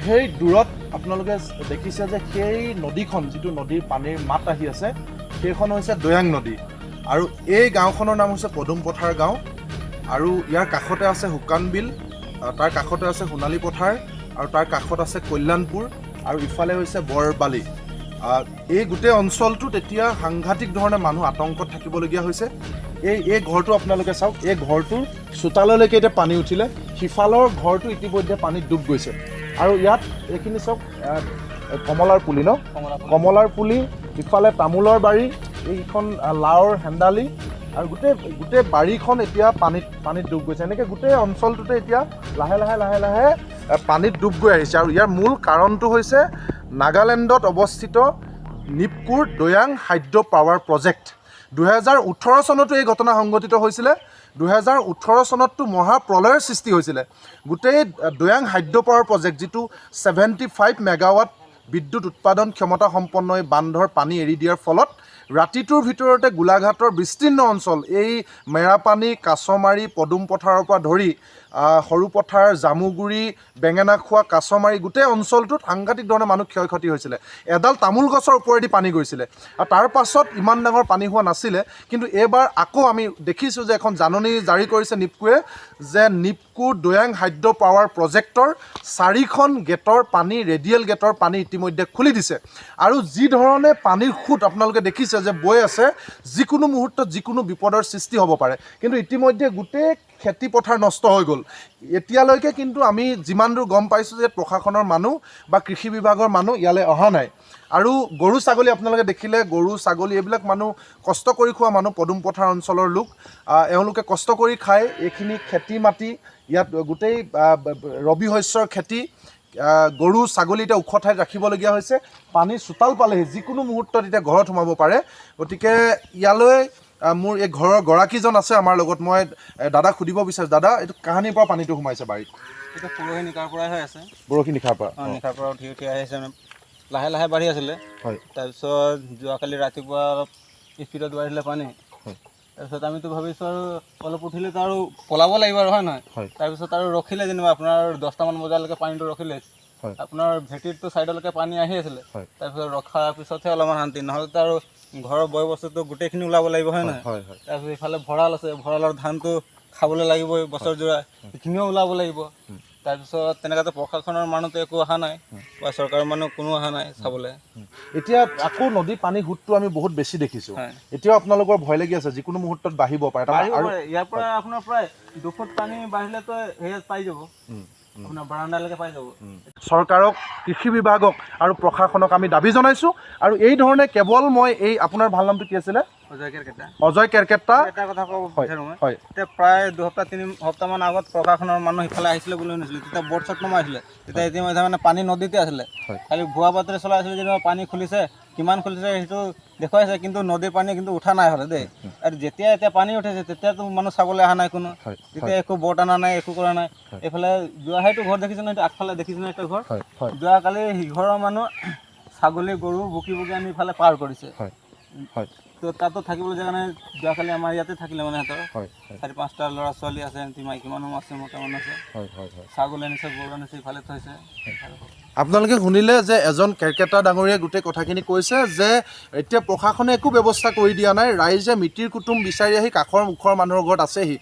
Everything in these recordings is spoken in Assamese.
সেই দূৰত আপোনালোকে দেখিছে যে সেই নদীখন, যিটো নদীৰ পানীৰ মাত আহি আছে, সেইখন হৈছে দৈয়াং নদী। আৰু এই গাঁওখনৰ নাম হৈছে পদুম পথাৰ গাঁও। আৰু ইয়াৰ কাষতে আছে শুকান বিল, তাৰ কাষতে আছে সোণালী পথাৰ, আৰু তাৰ কাষত আছে কল্যাণপুৰ, আৰু ইফালে হৈছে বৰবালি। এই গোটেই অঞ্চলটোত এতিয়া সাংঘাতিক ধৰণে মানুহ আতংকত থাকিবলগীয়া হৈছে। এই ঘৰটো আপোনালোকে চাওক, এই ঘৰটোৰ চোতাললৈকে এতিয়া পানী উঠিলে। সিফালৰ ঘৰটো ইতিমধ্যে পানীত ডুব গৈছে। আৰু ইয়াত এইখিনি চাওক, কমলাৰ পুলি ন, কমলাৰ পুলি, ইফালে তামোলৰ বাৰী, এইখন লাওৰ হেন্দালি, আৰু গোটেই গোটেই বাৰীখন এতিয়া পানীত ডুব গৈছে। এনেকৈ গোটেই অঞ্চলটোতে এতিয়া লাহে লাহে লাহে লাহে পানীত ডুব গৈ আহিছে। আৰু ইয়াৰ মূল কাৰণটো হৈছে নাগালেণ্ডত অৱস্থিত নিপকুৰ দৈয়াং হাইড্ৰ' পাৱাৰ প্ৰজেক্ট। 2018 চনতো এই ঘটনা সংঘটিত হৈছিলে। 2018 চনততো মহাপ্ৰলয়ৰ সৃষ্টি হৈছিলে। গোটেই দৈয়াং হাইড্ৰ' পাৱাৰ প্ৰজেক্ট, যিটো 75 মেগাৱাট বিদ্যুৎ উৎপাদন ক্ষমতা সম্পন্ন এই বান্ধৰ পানী এৰি দিয়াৰ ফলত ৰাতিটোৰ ভিতৰতে গোলাঘাটৰ বিস্তীৰ্ণ অঞ্চল, এই মেৰাপানী, কাছমাৰী, পদুম পথাৰৰ পৰা ধৰি সৰুপথাৰ, জামুগুৰি, বেঙেনাখোৱা, কাছমাৰী, গোটেই অঞ্চলটোত সাংঘাতিক ধৰণে মানুহ ক্ষয় ক্ষতি হৈছিলে। এডাল তামোল গছৰ ওপৰেদি পানী গৈছিলে। আৰু তাৰ পাছত ইমান ডাঙৰ পানী হোৱা নাছিলে। কিন্তু এইবাৰ আকৌ আমি দেখিছোঁ যে এখন জাননী জাৰি কৰিছে নিপকুৱে যে নিপকু দৈয়াং হাইড্ৰ' পাৱাৰ প্ৰজেক্টৰ চাৰিখন গেটৰ পানী, ৰেডিয়েল গেটৰ পানী ইতিমধ্যে খুলি দিছে। আৰু যি ধৰণে পানীৰ সোঁত আপোনালোকে দেখিছে যে বৈ আছে, যিকোনো মুহূৰ্তত যিকোনো বিপদৰ সৃষ্টি হ'ব পাৰে। কিন্তু ইতিমধ্যে গোটেই খেতি পথাৰ নষ্ট হৈ গ'ল। এতিয়ালৈকে কিন্তু আমি যিমান দূৰ গম পাইছোঁ যে প্ৰশাসনৰ মানুহ বা কৃষি বিভাগৰ মানুহ ইয়ালৈ অহা নাই। আৰু গৰু ছাগলী আপোনালোকে দেখিলে, গৰু ছাগলী এইবিলাক মানুহ কষ্ট কৰি খোৱা মানুহ, পদুম পথাৰ অঞ্চলৰ লোক। এওঁলোকে কষ্ট কৰি খায়। এইখিনি খেতি মাটি, ইয়াত গোটেই ৰবি শস্যৰ খেতি, গৰু ছাগলী এতিয়া ওখ ঠাইত ৰাখিবলগীয়া হৈছে। পানী চোতাল পালেহি, যিকোনো মুহূৰ্তত এতিয়া ঘৰত সোমাব পাৰে। গতিকে ইয়ালৈ মোৰ এই ঘৰৰ গৰাকীজন আছে আমাৰ লগত। মই দাদাক সুধিব বিচাৰিছোঁ, দাদা, এইটো কাহানিৰ পৰা পানীটো সোমাইছে বাৰীত? এইটো পৰহি নিশাৰ পৰাই হৈ আছে। পৰহি নিশাৰ পৰা? অঁ, নিশাৰ পৰা উঠি উঠি আহিছে, মানে লাহে লাহে বাঢ়ি আছিলে। তাৰপিছত যোৱাকালি ৰাতিপুৱা অলপ স্পীডত বাঢ়িলে পানী। তাৰপিছত আমিতো ভাবিছোঁ আৰু অলপ উঠিলেতো আৰু পলাব লাগিব আৰু, হয় নহয়? হয়। তাৰপিছত আৰু ৰখিলে যেনিবা আপোনাৰ 10টামান বজালৈকে পানীটো ৰখিলে। আপোনাৰ ভেটিৰটো ছাইডলৈকে পানী আহি আছিলে। তাৰপিছত ৰখাৰ পিছতহে অলপমান শান্তি, নহ'লেতো আৰু ঘৰৰ বয় বস্তুটো গোটেইখিনি ওলাব লাগিব, হয় নহয়? হয়। তাৰপিছত ইফালে ভঁৰাল আছে, ভঁৰালৰ ধানটো খাবলৈ লাগিবই বছৰ জোৰা, সেইখিনিও ওলাব লাগিব। তাৰপিছত তেনেকুৱাতো প্ৰশাসনৰ মানুহতো একো অহা নাই বা চৰকাৰৰ মানুহ কোনো অহা নাই চাবলৈ। এতিয়া আকৌ নদীৰ পানীৰ সোঁতটো আমি বহুত বেছি দেখিছোঁ। হয়। এতিয়াও আপোনালোকৰ ভয় লাগি আছে, যিকোনো মুহূৰ্তত বাঢ়িব পাৰে তাৰমানে? বাঢ়িব আৰু পাৰে। ইয়াৰ পৰা আপোনাৰ প্ৰায় 2 ফুট পানী বাঢ়িলেতো হেৰিয়াত পাই যাব, আপোনাৰ বাৰাণ্ডালৈকে পাই যাব। চৰকাৰক, কৃষি বিভাগক আৰু প্ৰশাসনক আমি দাবী জনাইছোঁ। আৰু এই ধৰণে কেৱল মই এই আপোনাৰ ভাল নামটো কি আছিলে? অজয় কেৰকেটা। অজয় কেৰকেটা। এটা কথা ক'ব বিচাৰোঁ মই। হয়। এতিয়া প্ৰায় 2 সপ্তাহ 3 সপ্তাহমান আগত প্ৰশাসনৰ মানুহ সিফালে আহিছিলে বুলি শুনিছিলোঁ। তেতিয়া বৰ্ড চট নমাইছিলে তেতিয়া, ইতিমধ্যে মানে পানী নদীতে আছিলে। খালি ভুৱা বাতৰি চলাই আছিলে যেনিবা পানী খুলিছে, কিমান খুলিছে সেইটো দেখুৱাইছে, কিন্তু নদীৰ পানী কিন্তু উঠা নাই হ'লে দেই। আৰু যেতিয়া এতিয়া পানী উঠিছে, তেতিয়াতো মানুহ চাবলৈ অহা নাই কোনো। তেতিয়া একো বৰ্ড অনা নাই, একো কৰা নাই। এইফালে যোৱা সেইটো ঘৰ দেখিছে নহয়, সেইটো আগফালে দেখিছে নহয় সেইটো ঘৰ? হয়। যোৱাকালি সিঘৰৰ মানুহ ছাগলী গৰু বুকি বুকি আনি ইফালে পাৰ কৰিছে। হয় হয় তো তাতো থাকিবলৈ জেগা নাই। যোৱাকালি আমাৰ ইয়াতে থাকিলে মানে সিহঁতৰ হয় হয় চাৰি পাঁচটা ল'ৰা ছোৱালী আছে, সিহঁতি মাইকী মানুহ আছে, মতা মানুহ আছে। হয় হয় হয় ছাগলী আনিছে, গৰু আনিছে, ইফালে থৈছে। আপোনালোকে শুনিলে যে এজন কেৰকেটা ডাঙৰীয়াই গোটেই কথাখিনি কৈছে যে এতিয়া প্ৰশাসনে একো ব্যৱস্থা কৰি দিয়া নাই। ৰাইজে মিতিৰ কুটুম বিচাৰি আহি কাষৰ মুখৰ মানুহৰ ঘৰত আছেহি।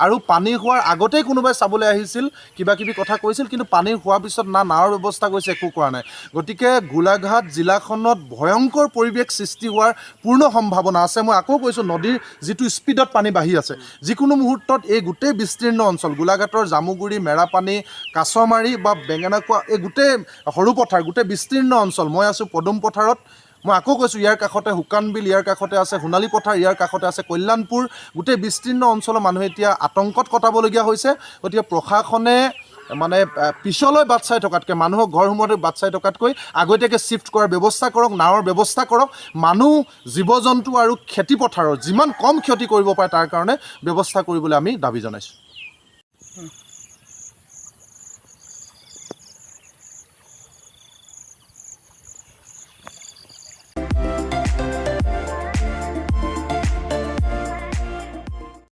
আৰু পানী হোৱাৰ আগতেই কোনোবাই চাবলৈ আহিছিল, কিবা কিবি কথা কৈছিল, কিন্তু পানী হোৱাৰ পিছত না নাৱৰ ব্যৱস্থা কৰিছে, একো কৰা নাই। গতিকে গোলাঘাট জিলাখনত ভয়ংকৰ পৰিৱেশ সৃষ্টি হোৱাৰ পূৰ্ণ সম্ভাৱনা আছে। মই আকৌ কৈছোঁ, নদীৰ যিটো স্পীডত পানী বাঢ়ি আছে, যিকোনো মুহূৰ্তত এই গোটেই বিস্তীৰ্ণ অঞ্চল, গোলাঘাটৰ জামুগুৰি, মেৰাপানী, কাছমাৰী বা বেঙেনাখোৱা, এই গোটেই সৰুপথাৰ, গোটেই বিস্তীৰ্ণ অঞ্চল। মই আছোঁ পদুম পথাৰত। মই আকৌ কৈছোঁ, ইয়াৰ কাষতে শুকান বিল, ইয়াৰ কাষতে আছে সোণালী পথাৰ, ইয়াৰ কাষতে আছে কল্যাণপুৰ। গোটেই বিস্তীৰ্ণ অঞ্চলৰ মানুহে এতিয়া আতংকত কটাবলগীয়া হৈছে। গতিকে প্ৰশাসনে মানে পিছলৈ বাট চাই থকাতকৈ, মানুহক ঘৰ সোমোৱাটো বাট চাই থকাতকৈ আগতীয়াকৈ শ্বিফ্ট কৰাৰ ব্যৱস্থা কৰক, নাৱৰ ব্যৱস্থা কৰক। মানুহ, জীৱ জন্তু আৰু খেতি পথাৰৰ যিমান কম ক্ষতি কৰিব পাৰে, তাৰ কাৰণে ব্যৱস্থা কৰিবলৈ আমি দাবী জনাইছোঁ।